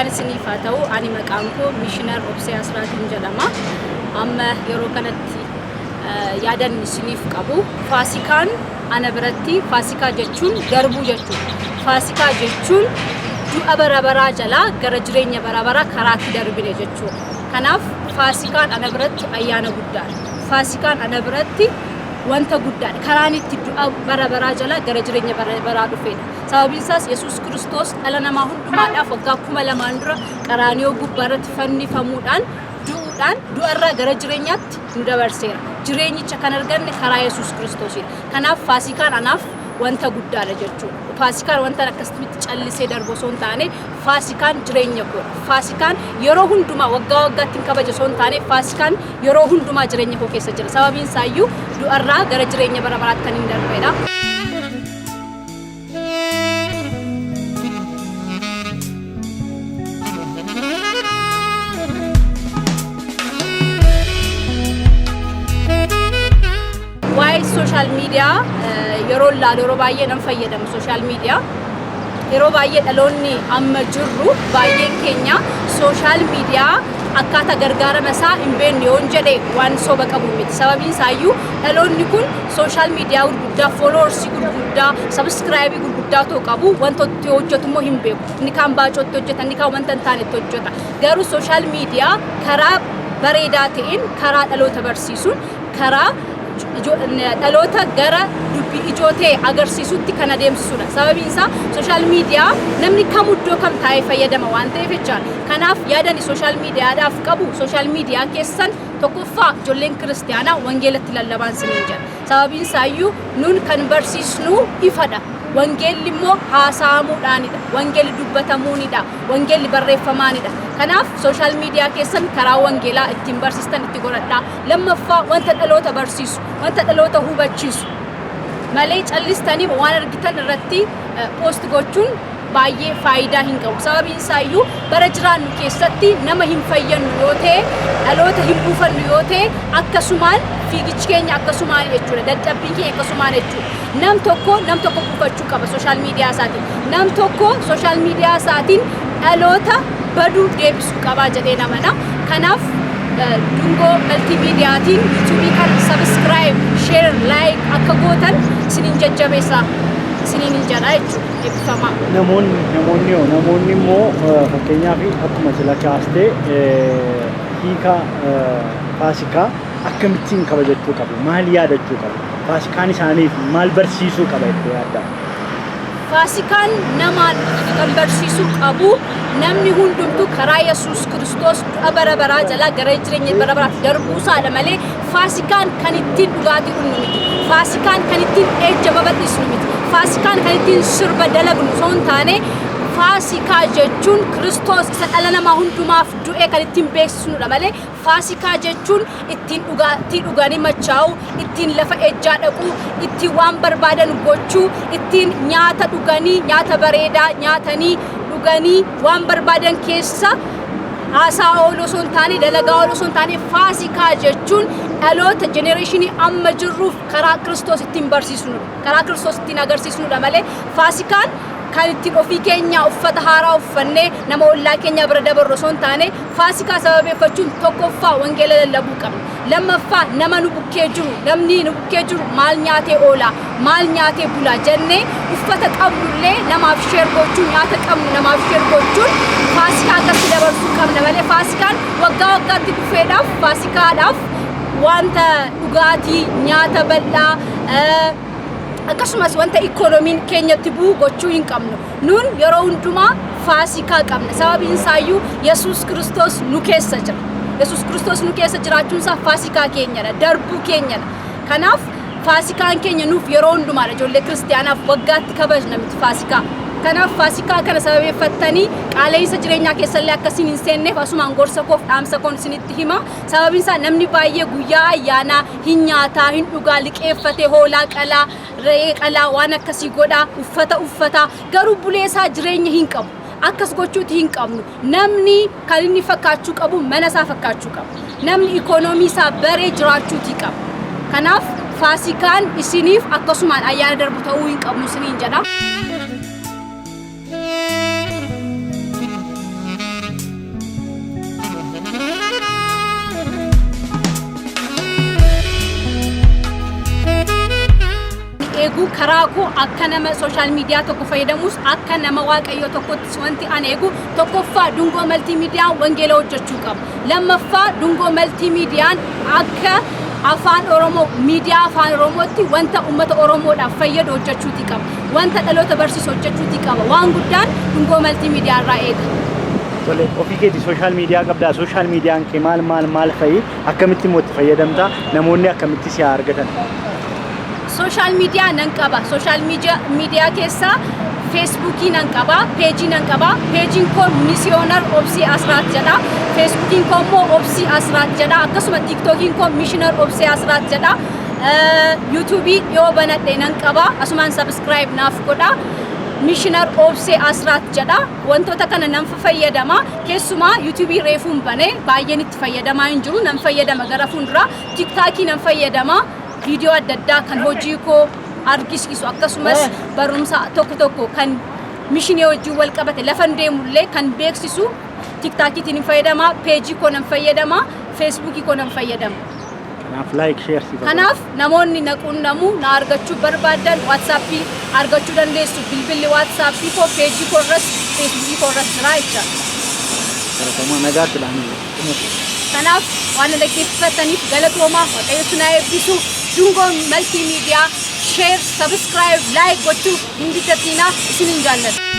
Nagaan isiniif haa ta'u. Ani maqaan koo Mishinar Obsee Asraatiin jedhama. Amma yeroo kanatti yaadan isiniif qabu. Faasikaan ana biratti faasikaa jechuun darbuu jechuudha. Faasikaa jechuun du'a bara baraa jalaa gara jireenya bara baraa karaatti darbine jechuudha. Kanaaf faasikaan ana biratti ayyaana guddaadha. Faasikaan ana biratti wanta guddaadha. Karaan itti du'a bara baraa jalaa gara jireenya bara baraa dhufedha. Sababiin isaas Yesuus Kiristoos dhala namaa hundumaadhaaf waggaa 2000 dura Qaraaniyoo gubbaa irratti fannifamuudhaan du'uudhaan du'arraa gara jireenyaatti nu dabarseera. Jireenyicha kan arganne karaa Yesuus Kiristoosidha. Kanaaf faasikaan anaaf wanta guddaadha jechuudha. Faasikaan wanta akkasitti callisee darbu osoo hin taane faasikaan jireenya koodha. Faasikaan yeroo hundumaa waggaa waggaatti hin kabaja osoo hin taane faasikaan yeroo hundumaa jireenya koo keessa jira. Sababiin isaayyuu du'arraa gara jireenya bara baraatti kan hin darbedha. Waa'ee social media yeroo ilaalu yeroo baay'ee nan fayyadama social media. Yeroo baay'ee dhaloonni amma jirru baay'een keenya social media akkaataa gargaarama isaa hin beeknu yoon jedhe waan soba qabu miti. Sababiin isaayyuu dhaloonni kun social media gurguddaa, followers gurguddaa, subscribe gurguddaa otoo qabu wanta itti hojjetu immoo hin beeku. Inni kaan baacootti hojjeta, inni kaan wanta hin taanetti hojjeta. Garuu social media karaa bareedaa ta'een karaa dhaloota barsiisuun karaa dhaloota gara dubbii ijoo ta'e agarsiisutti kan adeemsisudha. Sababiin isaa social media namni kam iddoo kam taa'ee fayyadama waan ta'eef jechaadha. Kanaaf yaadani social miidiyaadhaaf qabu social media keessan tokkoffaa ijoolleen kiristiyaanaa wangeelatti lallabaan siniin jedha. Sababiin isaayyuu nun kan barsiisnu ifadha. Wangeelli immoo haasa'amuudhaanidha. Wangeelli dubbatamuunidha. Wangeelli barreeffamaanidha. Kanaaf social media keessan karaa wangeelaa ittiin barsiistan itti godhadhaa. Lammaffaa wanta dhaloota barsiisu, wanta dhaloota hubachiisu malee callistanii waan argitan irratti post gochuun baay'ee faayidaa hin qabu. Sababiin isaayyuu bara jiraannu keessatti nama hin fayyannu yoo ta'e, dhaloota hin buufannu yoo ta'e, akkasumaan fiigichi keenya akkasumaan jechuudha. Dadhabbiin keenya akkasumaan jechuudha. Nam tokko nam tokko buufachuu qaba social media isaatiin. Nam tokko social media isaatiin dhaloota baduu deebisuu qabaa jedhee namana. Kanaaf Dungoo Maltiimiidiyaatiin yuutuubii kana subscribe, share, like akka gootan isiniin jajjabeessa isiniin hin jedha jechuudha. Eebbifamaa. Namoonni namoonni hoo namoonni immoo fakkeenyaaf akkuma sila kaastee hiika faasikaa akkamittiin kabajachuu qabu? Maal yaadachuu qabu? Faasikaan isaaniif maal barsiisuu qaba jettee yaadda? Faasikaan namaan kan barsiisuu qabu namni hundumtuu karaa Yesuus Kiristoos du'a bara baraa jalaa gara jireenya bara baraatti darbuu isaadha malee faasikaan kan ittiin dhugaatii dhugnu miti. Faasikaan kan ittiin ejja babal'isnu miti. Faasikaan kan ittiin sirba dalagnu osoo hin taane faasikaa jechuun Kiristoos isa dhala namaa hundumaaf du'e kan ittiin beeksisnudha malee Faasikaa jechuun ittiin dhugaatii dhuganii machaa'uu, ittiin lafa ejjaa dhaquu, ittiin waan barbaadan gochuu, ittiin nyaata dhuganii, nyaata bareedaa nyaatanii dhuganii waan barbaadan keessa haasaa ooluu osoo hin taane, dalagaa ooluu osoo hin taane, faasikaa jechuun dhaloota jenereeshinii amma jirruuf karaa Kiristoos ittiin barsiisnudha. Karaa Kiristoos ittiin agarsiisnudha malee faasikaan kan ittiin ofii keenya uffata haaraa uffannee nama ollaa keenya bira dabarru osoo hin taane Faasikaa sababeeffachuun tokkoffaa wangeela lallabuu qabna. Lammaffaa nama nu bukkee jiru, namni nu bukkee jiru maal nyaatee oola, maal nyaatee bula jennee uffata qabnullee namaaf sheer gochuun, nyaata qabnu namaaf sheer gochuun faasikaa akkasitti dabarsuu qabna malee faasikaan waggaa waggaatti dhufeedhaaf faasikaadhaaf wanta dhugaatii, nyaata bal'aa, akkasumas wanta ikoonomiin keenyatti bu'u gochuu hin qabnu. Nun yeroo hundumaa faasikaa qabna. Sababiin isaayyuu Yesuus Kiristoos nu keessa jira. Yesuus Kiristoos nu keessa jiraachuun isaa faasikaa keenyadha. Darbuu keenyadha. Kanaaf faasikaan keenya nuuf yeroo hundumaadha. Ijoollee kiristiyaanaaf waggaatti kabajna miti faasikaa. Kanaaf faasikaa kana sababeeffattanii qaala'insa jireenyaa keessallee akkasiin hin seenneef asumaan gorsa koof dhaamsa koon isinitti hima. Sababiin isaa namni baay'ee guyyaa ayyaanaa hin nyaataa, hin dhugaa, liqeeffatee hoolaa qalaa, re'ee qalaa, waan akkasii godhaa, uffata uffataa, garuu bulee isaa jireenya hin qabu. Akkas gochuuti hin qabnu. Namni kan inni fakkaachuu qabu mana isaa fakkaachuu qaba. Namni ikoonoomii isaa baree jiraachuutii qaba. Kanaaf faasikaan isiniif akkasumaan ayyaana darbu ta'uu hin qabnu isiniin jedha. eegu karaa koo, akka nama social media tokko fayyadamus, akka nama Waaqayyoo tokkottis wanti ani eegu, tokkoffaa, Dungoo Maltiimiidiyaan wangeela hojjechuu qaba. Lammaffaa, Dungoo Maltiimiidiyaan akka afaan Oromoo, miidiyaa afaan Oromootti wanta uummata Oromoodhaaf fayyadu hojjechuuti qaba. Wanta dhaloota barsiisu hojjechuuti qaba. Waan guddaan Dungoo Maltiimiidiyaa irraa eega. Tole, ofii keetii social media qabdaa. Social mediaan kee maal maal maal fa'i? Akkamitti immoo itti fayyadamta? Namoonni akkamitti si haa argatan? Social media nan qaba. Social media keessaa Feesbuukii nan qaba, peejii nan qaba. Peejiin koo Misiyoonar Obsii Asraat jedha. Feesbuukiin koo immoo Obsii Asraat jedha. Akkasuma Tiiktookiin koo Mishinar Obsii Asraat jedha. Yuutuubii dhiyoo banadhe nan qaba. Asumaan subscribe naaf godha. Mishinar Obsee Asraat jedha. Wantoota kana nan fayyadama. Keessumaa Yuutuubii reefuun bane baay'een itti fayyadamaa hin jiru. Nan fayyadama gara fuulduraa. Tiiktaakii nan fayyadama. Viidiyoo adda addaa kan hojii koo argisiisu, akkasumas barumsa tokko tokko kan mishinii wajjin wal qabate, lafan deemullee kan beeksisu Tiiktaakiitiin hin fayyadama. Peejii koo nan fayyadama. Feesbuukii koo nan fayyadama. Kanaaf like, share si Kanaaf namoonni na quunnamuu, na argachuu barbaadan Waatsaappii argachuu dandeessu. Bilbilli Waatsaappii koo peejii koo irras, Feesbuukii koo irras jira jechaadha. Galatoomaa, nagaatti dhaanii. Kanaaf waan na dhaggeeffataniif galatoomaa. Waaqayyo isin haa eebbisu. Dungoo Maltiimiidiyaa share, subscribe, like gochuu hin dagatinaa. Isinin jaalladha.